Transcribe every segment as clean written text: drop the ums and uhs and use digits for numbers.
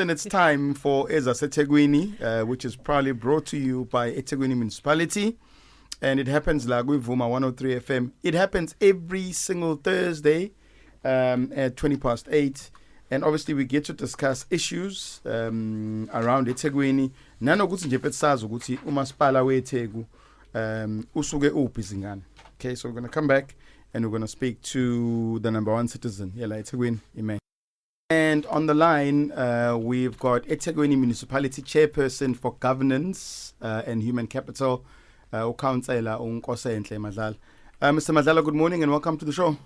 And it's time for EzaseThekwini, which is proudly brought to you by eThekwini Municipality. And it happens la Vuma 103 FM. It happens every single Thursday at 20 past 8. And obviously we get to discuss issues around eThekwini. Nanokuthi nje mfethu sazi ukuthi umasipala weTheku usuke uphi zingane. Okay, so we're going to come back and we're going to speak to the number one citizen here la eThekwini, Ime. And on the line, we've got eThekwini Municipality Chairperson for Governance and Human Capital, uCouncillor uNkosenhle Madlala. Mr. Madlala, good morning and welcome to the show.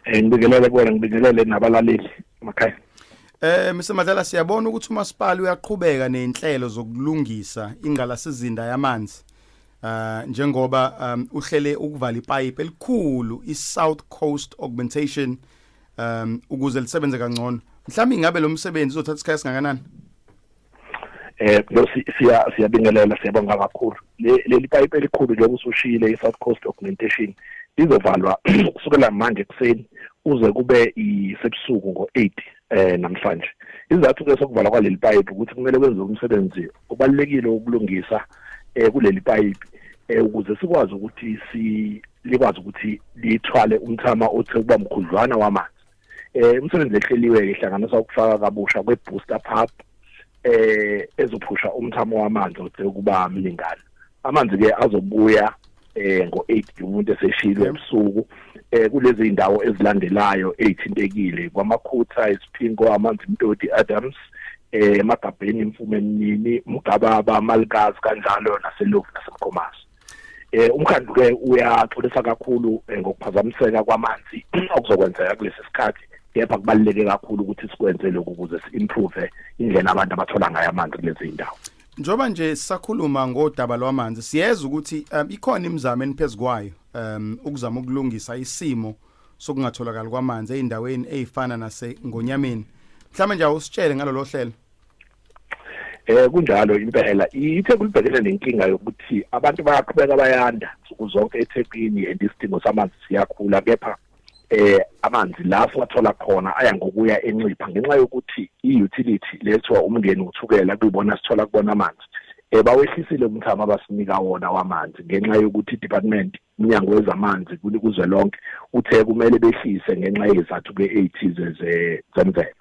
Ngibingelele kuwena, ngibingelele nabalaleli emakhaya. Mr. Madlala, siyabona ukuthi umasipala uyaqhubeka nezinhlelo zokulungisa ingqalasizinda yamanzi. Njengoba uhlele ukuvala ipipe elikhulu, iSouth Coast Augmentation, ukuze lisebenze kangcono. Mhlawumbe ingabe lo msebenzi uzothatha isikhathi singakanani? Lo siyabingelela, siyabonga kakhulu. Leli pipe elikhulu, njengoba usushile, i-South Coast Augmentation, lizovalwa kusukela manje ekuseni uze kube isebusuku ngo-8 namhlanje. Izathu ke sokuvalwa kwaleli pipe ukuthi kumele kwenziwe umsebenzi obalulekile ukulungisa kuleli pipe ukuze sikwazi ukuthi si likwazi ukuthi lithwale umthama othe kuba mkhudlwana wamanzi. Umsebenzi ehleliwe ke ihlanganisa ukufaka kabusha kwe-booster pump ezophusha umthamo wamanzi othe kuba mlingana. Amanzi ke azobuya ngo-8, umuntu eseshilo, ebusuku kulezi indawo ezilandelayo ezithintekile: kwaMakhutha, Isiphingo, Amanzimtoti, Adams, eMagabheni, Mfumeni, Mgababa, Malikazi, kanjalo naseLovu naseMkhomazi. Umkhandlu ke uyaxolisa kakhulu ngokuphazamiseka kwamanzi okuzokwenzeka kulesi sikhathi, kepha kubaluleke kakhulu ukuthi sikwenze lokhu ukuze si-improve indlela abantu abathola ngayo amanzi kulezi zindawo. Njoba nje sisakhuluma ngodaba lwamanzi, siyeza ukuthi ikhona imizamo eniphezukwayo ukuzama ukulungisa isimo sokungatholakali kwamanzi eindaweni ezifana nase Ngonyameni. Mhlawumbe nje awusitshele ngalolo hlelo. Kunjalo impela, iTheku libhekene nenkinga yokuthi abantu bayaqhubeka bayanda nsuku zonke eThekwini and isidingo samanzi siyakhula, kepha amanzi la siwathola khona aya ngokuya encipha ngenxa yokuthi i-utility lethiwa uMngeni uThukela, kuyibona sithola kubona amanzi, bawehlisile umthamo abasinika wona wamanzi ngenxa yokuthi i-department, umnyango wezamanzi kuzwelonke, uthe kumele behlise ngenxa yezathu ke ezithize zemvelo.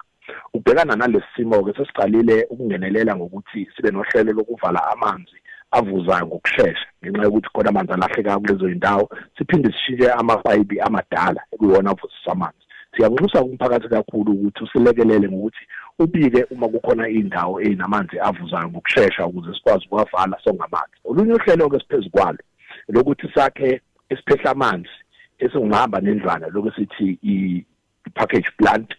Ukubhekana nalesi simo-ke, sesiqalile ukungenelela ngokuthi sibe nohlelo lokuvala amanzi avuzayo ngokushesha ngenxa yokuthi khona amanzi alahleka kulezo yindawo, siphinde sishintshe amapayipi amadala ekuyiwona avuzisa amanzi. Siyanxusa umphakathi kakhulu ukuthi usilekelele ngokuthi ubike uma kukhona iy'ndawo ey'namanzi avuzayo ngokushesha ukuze sikwazi ukuwavala songamanzi. Olunye uhlelo-ke siphezu kwalo lokuthi sakhe esiphehla amanzi esingahamba nendlwana, lokhu sithi i-package plant,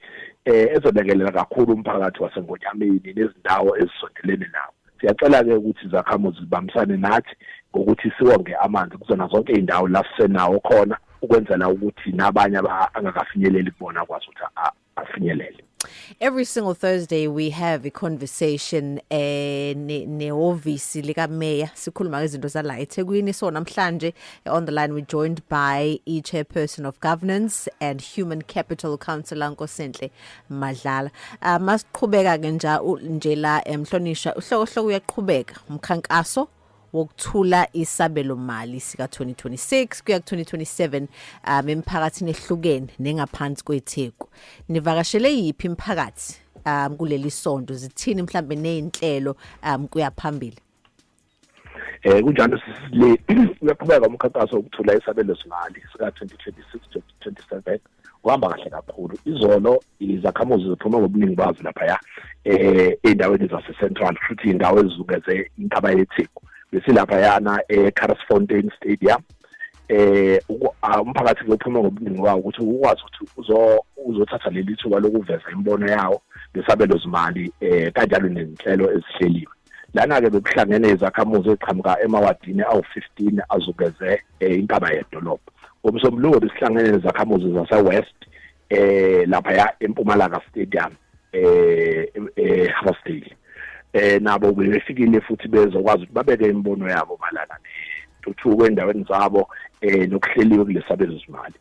ezolekelela kakhulu umphakathi waseNgonyameni nezindawo ezisondelene nawo. Siyacela ke ukuthi izakhamuzi zibambisane nathi ngokuthi siwonge amanzi kuzona zonke iy'ndawo la sisenawo khona, ukwenzela ukuthi nabanye angakafinyeleli kubona akwazi ukuthi afinyelele. Every single Thursday we have a conversation nehhovisi lika mayor, sikhuluma ngezinto zala eThekwini. So namhlanje on the line we joined by e chairperson of Governance and Human Capital, Councillor Nkosenhle Madlala. Masiqhubeka ke nje la, emhlonisha uhloko hloko, uyaqhubeka umkhankaso wokuthula isabelo mali sika 2026 kuya ku 2027 emphakathini ehlukene nengaphansi kweTheku. Nivakashele yiphi imphakathi kuleli sonto? Zithini mhlambe nezinhlelo kuya phambili? Kunjalo sisile, uyaqhubeka umkhankaso wokuthula isabelo simali sika 2026 2027, uhamba kahle kakhulu. Izolo izakhamuzi ziphuma ngobuningi bazo laphaya ey'ndaweni zase-central, futhi iy'ndawo ezizungeze inkaba yeTheku. Besilaphayana e-Carasfontein Stadium. Umphakathi kuyophuma ngobuningi wawo ukuthi ukwazi ukuthi uzothatha leli thuba lokuveza imibono yawo ngesabelo zimali, kanjalo nezinhlelo ezihleliwe. Lana-ke bekuhlangene izakhamuzi eziqhamuka emawadini awu-15 azungeze inkaba yedolobha. NgoMsombuluko besihlangene nezakhamuzi zase-West laphaya eMpumalanga Stadium eHammarsdale. Nabo bebefikile futhi bezokwazi ukuthi babeke imibono yabo malana nentuthuko endaweni zabo nokuhleliwe kulesabelo zimali.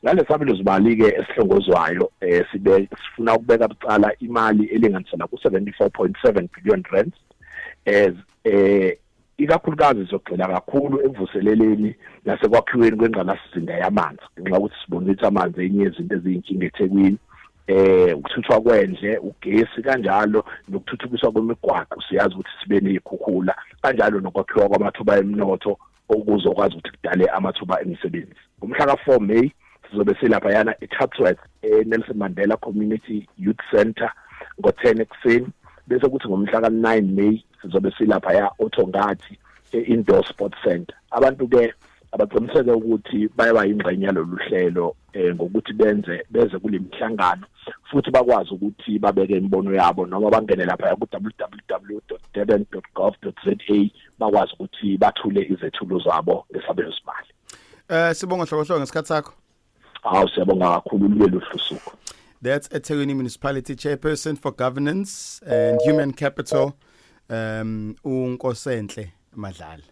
Ngalesabelo zimali ke esihlongozwayo, sibe sifuna ukubeka bucala imali elinganisela ku 74.7 billion rand, as ikakhulukazi izogxila kakhulu ekuvuseleleni nasekwakhiweni kwengqalasizinda yamanzi, ngenxa yokuthi sibona ukuthi amanzi enye yezinto eziyinkinga eThekwini, ukuthuthwa kwendle, ugesi, kanjalo nokuthuthukiswa kwemigwaqo. Siyazi ukuthi sibe nezikhukhula, kanjalo nokwakhiwa kwamathuba emnotho okuzokwazi ukuthi kudale amathuba emisebenzi. Ngomhla ka-4 May sizobe silapha yana eChatsworth, eNelson Mandela Community Youth Center, ngo-10 ekuseni, bese kuthi ngomhla ka-9 May sizobe silapha ya oThongathi, e-Indoor Sports Center. Abantu ke abaqiniseke ukuthi bayaba yingxenye yalolu hlelo ngokuthi benze beze kule mihlangano futhi bakwazi ukuthi babeke imibono yabo, noma bangene lapha ku www.durban.gov.za, bakwazi ukuthi bathule izethulo zabo ngesabelo simali. Sibonga Hlokohloko ngesikhathi sakho. Hawu, siyabonga kakhulu, lube luhle usuku. That's eThekwini Municipality Chairperson for Governance and Human Capital, uNkosenhle Madlala.